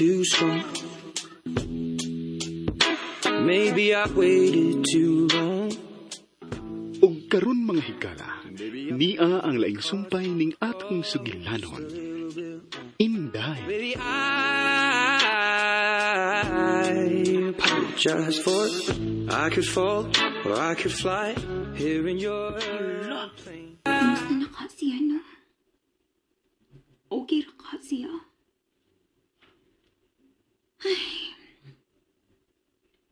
too strong. Maybe I waited too long. Ug karon, mga higala, nia ang laing sumpay ning atong sugilanon. Inday. Baby, I apologize for I could fall or I could fly here in your plane. Kumusta na ka siya, no? Okay ra ka siya. Ay.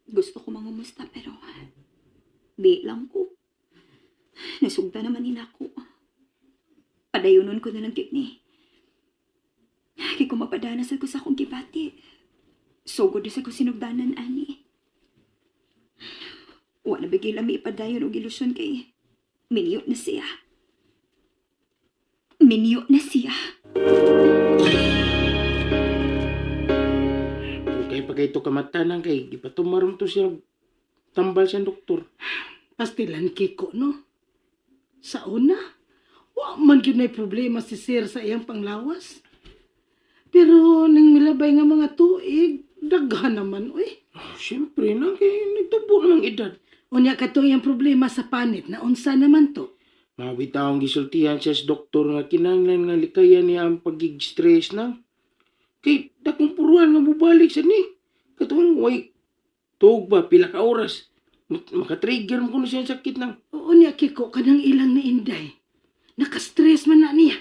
Gusto ko mangumusta pero di lang ko. Nasugda naman ni nako. Padayonon ko na lang gyud ni. Kay kung mapadana sa ko sa akong gibati, sugod na sa ko sinugdanan ani. Wa na bigay lang ipadayon og ilusyon kay minyo na siya. Minyo na siya. Okay pa kay to kamatanan kay gipatumarom to siya tambal siya doktor. Pastilan, Kiko, no? Sa una, wa man gyud nay problema si sir sa iyang panglawas. Pero ning milabay nga mga tuig, daghan naman, uy. Oh, siyempre na kay nagtubo namang edad. Unya katong iyang problema sa panit na unsa naman to. Mawita akong gisultihan siya sa doktor nga kinahanglan nga likayan niya ang pagig-stress na. Kay dakong puruan nga mubalik sa ni. Katong way tuog ba pila ka oras. Makatrigger mo kuno siya ang sakit nang. Oo niya, Kiko, kanang ilang ni Inday. Naka-stress man na niya.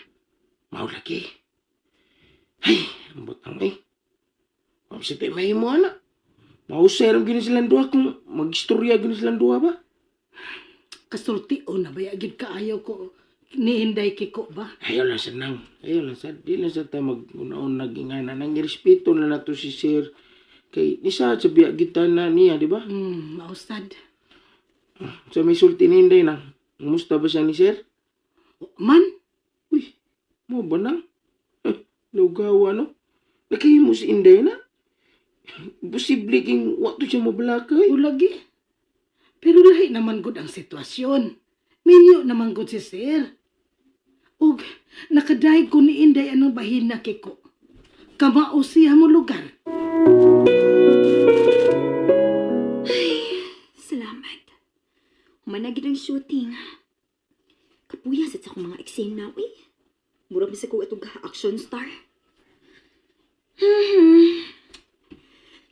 Mao lagi. Ay, ambot ang eh. Ang sa may mo ana. Mausay ram gini silang duha kung magistorya gini silang duha ba. Kasulti o na baya gyud kaayo ko ni Inday, Kiko ba? Ayaw lang sa nang. Ayaw lang sa. Di lang sa ta mag-unaon nagingana. Nang irespeto na nato si sir. Kay ni sa biya kita na niya, di ba? Mausad. Sa may sulti ni Inday nang. Kumusta ba siya ni sir? Man, Uy, mo ba nang? Eh, lugaw ano? Nakahimo si Inday na? Posible king wato siya mabalakay. O lagi. Pero lahi naman gud ang sitwasyon. Minyo naman gud si sir. Ug nakadayeg ko ni Inday anong bahin na, Kiko. Kamao siya mo lugar. Salamat. Humanagid ang shooting. Kapuya sa akong mga eksena, uy. Murag bisa ko itong action star.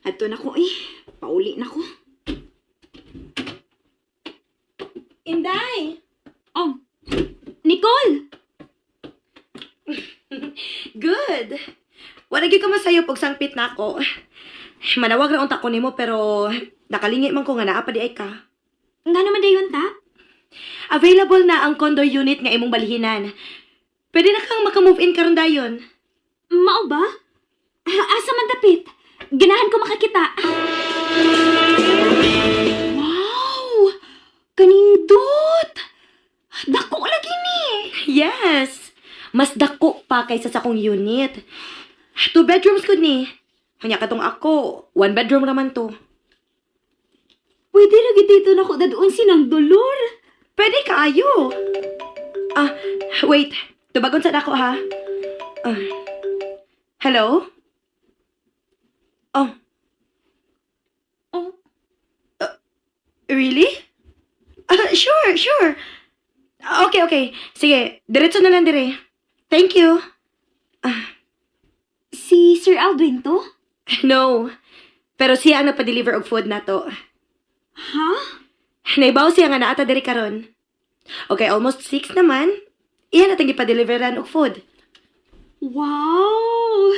Adto na ko eh. Pauli na ko. Inday! Oh, Nicole! Good! Wala gyud ka masayop og sangpit nako. Manawag ra unta ko nimo pero nakalingi man ko nga naa pa di ay ka. Nga naman dayon ta? Available na ang condo unit nga imong balhinan. Pwede na kang maka-move in karon dayon. Mao ba? Asa man dapit? Ganahan ko makakita. Wow! Kanindot! Dako lagi ni. Yes. Mas dako pa kaysa sa akong unit. Two bedrooms gud ni. Kanya katong ako, one bedroom raman to. Pwede ra gid dito nako dadun sinang dolor. Pwede kaayo. Ah, wait. Tubagon sa dako ha. Ah. Hello? Oh. Oh. Really? Ah, sure. Ah, okay. Sige, diretso na lang dire. Thank you. Si Sir Aldwin to? No. Pero siya ang nagpa-deliver og food na to. Ha? Naibaw siya nga naata diri karon. Okay, almost 6 naman. Iyan atong gipa-deliveran og food. Wow!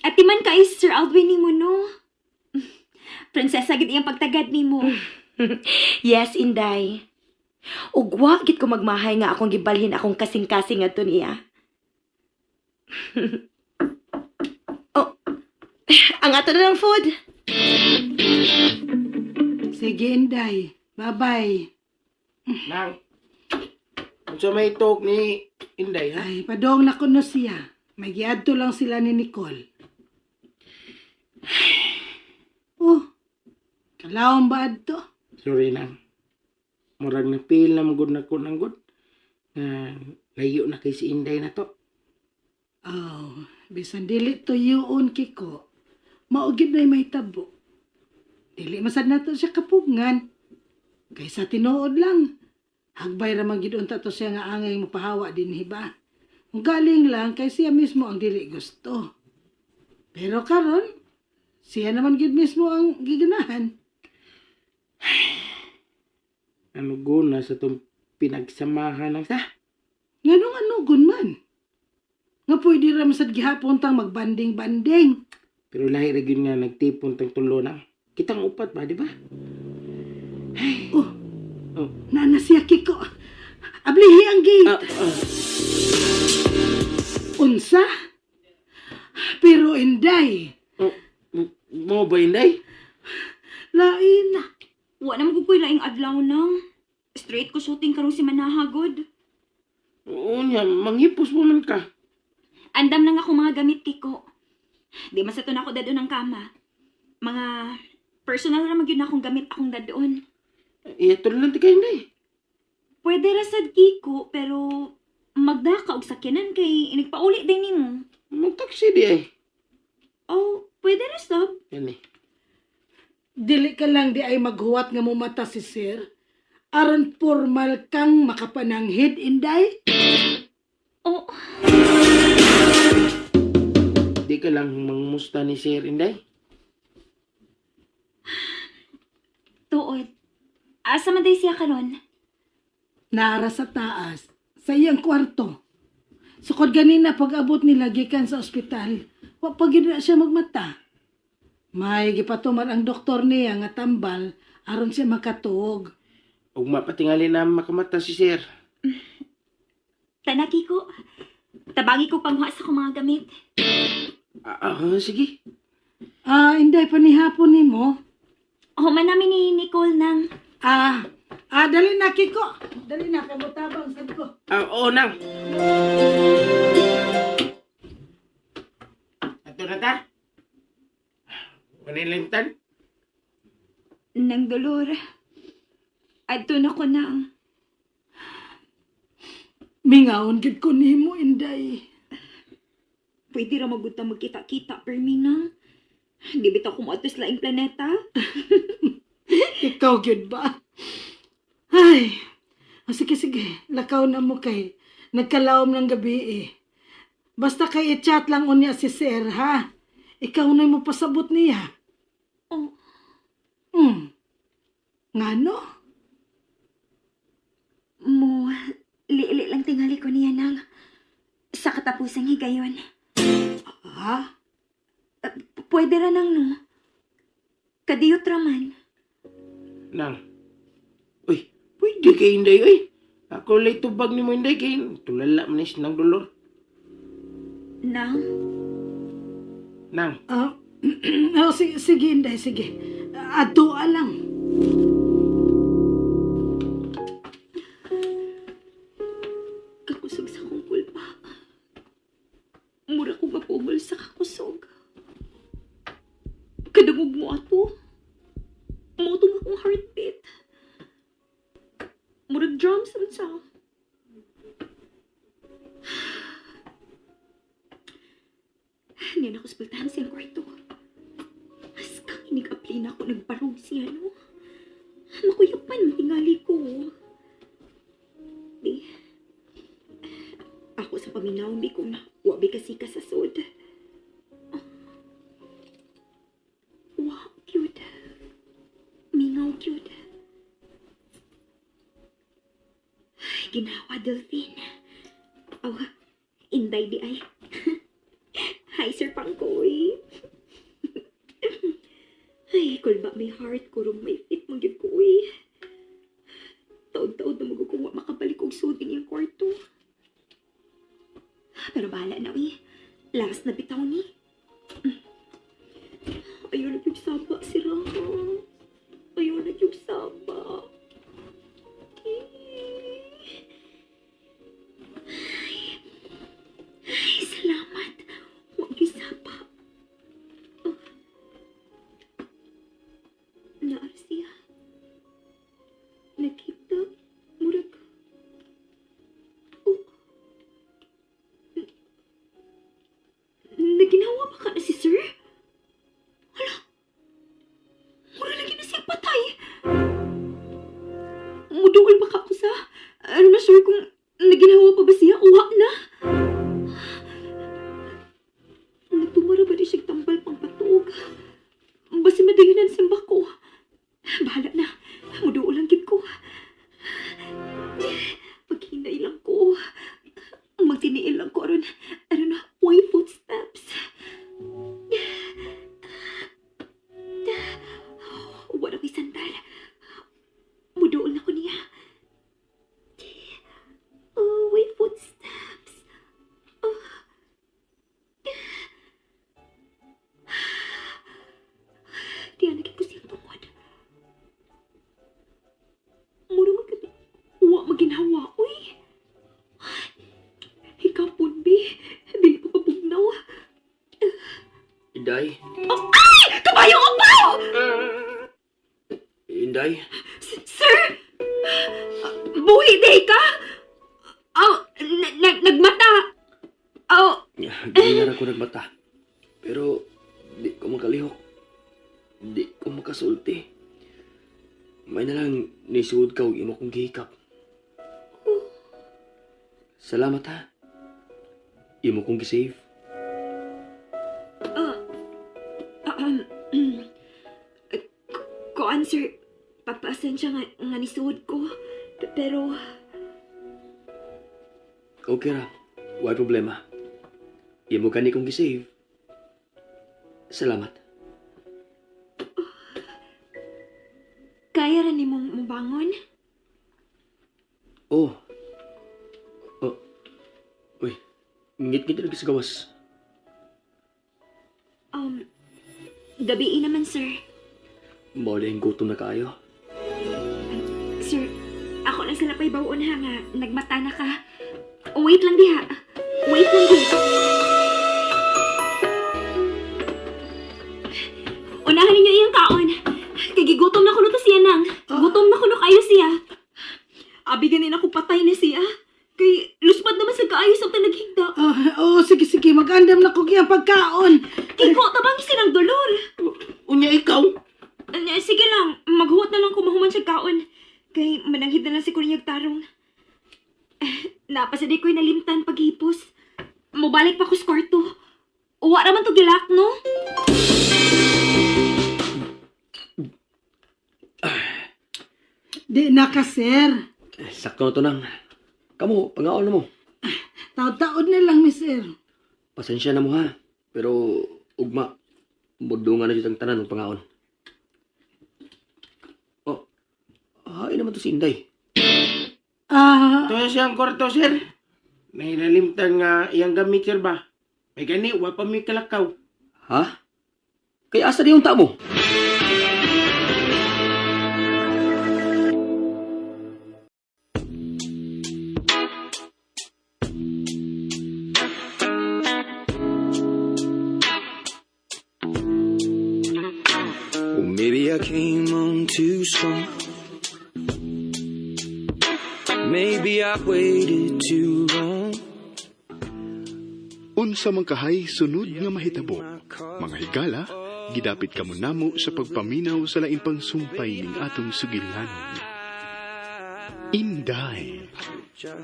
Atiman kay Sir Aldwin nimo no. Prinsesa gid iyang pagtagad nimo. Yes, Inday. Ug wa gid ko magmahay nga akong gibalhin akong kasing-kasing ngadto niya. Oh, ang ato na lang food. Sige, Inday. Bye-bye. Nang, unsa may talk ni Inday ha? Ay, padong na kuno siya. May giadto lang sila ni Nicole. Oh, kalawang ba adto? Sorry nang. Murag na feel na magud na ko nang gud. Na layo na kay si Inday na to. Oh, bisan dili tuyuon, Kiko. Mao gyud na'y mahitabo. Dili masad nato siya kapugngan. Kaysa tinuod lang. Hagbay ra man gyud unta to siya nga angay mopahawa dinhi ba. Ang galing lang kay siya mismo ang dili gusto. Pero karon, siya naman gyud mismo ang giganahan. Ano guna sa tong pinagsamahan ng sa? Nganong anugon man? Nga pwede ra man sad gihapon tang magbanding-banding. Pero lahi ra gyud nga nagtipon tang tulo na. Kitang upat ba, di ba? Oh, Oh. naa na siya, Kiko. Ablihi ang gate. Ah, ah. Unsa? Pero Inday, Oh, mo ba Inday? lain na. Wa na magkukuy laing adlaw nang. Straight ko shooting karong si Manahagod. Oo niya, manghipos mo man ka. Andam lang ako mga gamit, Kiko. Di man sa to na ako dadon ang kama. Mga personal ra magyud na akong gamit akong dadon. Iya, tulo lang ti kay Inday. Pwede ra sad, Kiko, pero magdaka og sakyanan kay inigpauli din nimo. Magtaksi di ay. Oh, pwede ra sab. Yan eh. Dili ka lang di ay maghuwat nga mumata si sir. Aron formal kang makapananghid, Inday. Oh, Di ka lang mangmusta ni Sir Inday. tuod. Asa man day siya karon? Naara sa taas, sa iyang kwarto. Sukod ganina pag abot nila gikan sa ospital, wa pa gyud na siya magmata. May gipatuman ang doktor niya nga tambal aron siya makatuog. Ug mapatingali na makamata si Sir. Tana, Kiko. Tabangi ko panghuas sa akong mga gamit. Ah, ah, sige. Ah, Inday, panihapon nimo. Human namin ni Nicole nang. Ah, ah, dali na, Kiko. Dali na, kay mutabang sad ko. Ah, oo nang. Ato na ta. Manilintan. Nang dolor. Adto na ko nang. Mingaon gid ko nimo, Inday. Pwede ra magud ta magkita-kita, permi nang. Di bitaw ko moadto sa laing planeta. Ikaw gyud ba? Ay, oh, sige sige, lakaw na mo kay nagkalawom ng gabi eh. Basta kay i-chat lang unya si sir, ha? Ikaw na mo pasabot niya. Oh, Ngano? Mo, liili lang tingali ko niya nang sa katapusang higayon. Ha? Pwede ra nang no. Kadiyot ra man. Nang. Uy, pwede kay Inday, uy. Ako lay tubag ni mo Inday kay tulala man is nang dolor. Nang, Nang, Ah, oh, sige, sige, Inday, sige. Adtoa lang. Kakusog sa akong kulpa. Mura ko mapugol sa kakusog. Kadungog mo ato. Motong akong heartbeat. Murag drums unsa. Niyan ako sa siyang kwarto. As kang inig-apply na ako nagbarog siya, no? Makuyapan, matingali ko. Di, ako sa paminaw, bi ko na. Wa bi kasi ka sa sud. Oh. Wow, cute. Mingaw, cute. Ay, ginawa, Delphine. Oh, inday di ay. Hi, Sir Pangkoy. Ay, kulba may heart, kurong may fit, mangyud ko, uy. Taod-taod na magukuha makabalik og suding yung kwarto. Pero bahala na, uy. Last na bitaw ni. Ayaw na yung saba, si Raha. Ayaw na yung saba. Ay, ay, salamat. Huwag yung saba. Oh. Naar siya. Nakita, murag. Oh. Naginawa ba ka na si sir? Bahala na. Muduol lang gid ko. Paghinay lang ko. Magtiniil lang ko aron aron way footsteps. Wala ko'y sandal. Muduol na ko niya. Oh, way footsteps. Oh. Di na ko siyang tungod. Mura man gud wa maginhawa, uy. Hikapon, bi. Dili pa pabugnaw. Inday? Oh, ay! Kabayo upaw! Inday? Sir! Buhi day ka? Oh, nagmata. Oh, Ganyan ako nagmata. Pero di ko makalihok. Di ko makasulti. May na lang nisuod ka og imo kong gihikap. Salamat ha. Imo kong gisave. Kuan, sir, papasensya nga nisuod ko. Pero, Okay ra. Way problema. Imo gani kong gisave. Salamat. Kaya ra nimong mubangon? Oh. Oh. Uy. Ngit-ngit lagi sa gawas. Gabii naman, sir. Mao ang gutom na kaayo. Sir, ako lang sila pa'y bawon ha nga nagmata na ka. Wait lang diha. Wait lang diha. Unahan ninyo iyang kaon. Kay gigutom na kuno to siya nang. Gutom na kuno kayo siya. Abi ganin ako patay ni siya. Kay luspad naman sa kaayo sa naghigda. Oh, oh, sige, sige. Mag-andam na ko kiyang pagkaon. Kiko, tabang silang dolor. Unya ikaw. Sige lang, maghuwat na lang kung mahuman siya kaon. Kay mananghid na lang si Kunyag tarong. Napasadi ko'y nalimtan paghipos. Mubalik pa ko sa kwarto. Uwa raman to gilak, no? Di na ka, sir. Sakto na to nang. Kamo, pangaon na mo. Taod-taod na lang, mi, sir. Pasensya na mo ha. Pero ugma, mudungan na dito ang tanan ng pangaon. Oh, hain naman to si Inday. Ah, Ito siyang kwarto, sir. May nalimtan nga iyang gamit, sir ba? May gani, wa pa may kalakaw. Ha? Kaya asa di yung tamo? Well, maybe I came on too strong. Maybe I waited too long. Unsa man kahay sunod nga mahitabo. Mga higala, gidapit kamo namo sa pagpaminaw sa lain pang sumpay ning atong sugilanon. Inday.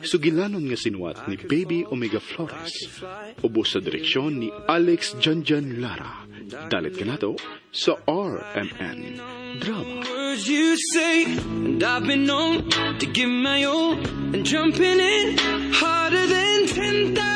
Sugilanon nga sinuwat ni Baby Omega Flores. Ubos sa direksyon ni Alex Janjan Lara. Dalit kanato sa RMN Drama. Words you say, and I've been known to give my all, and jumping in harder than 10,000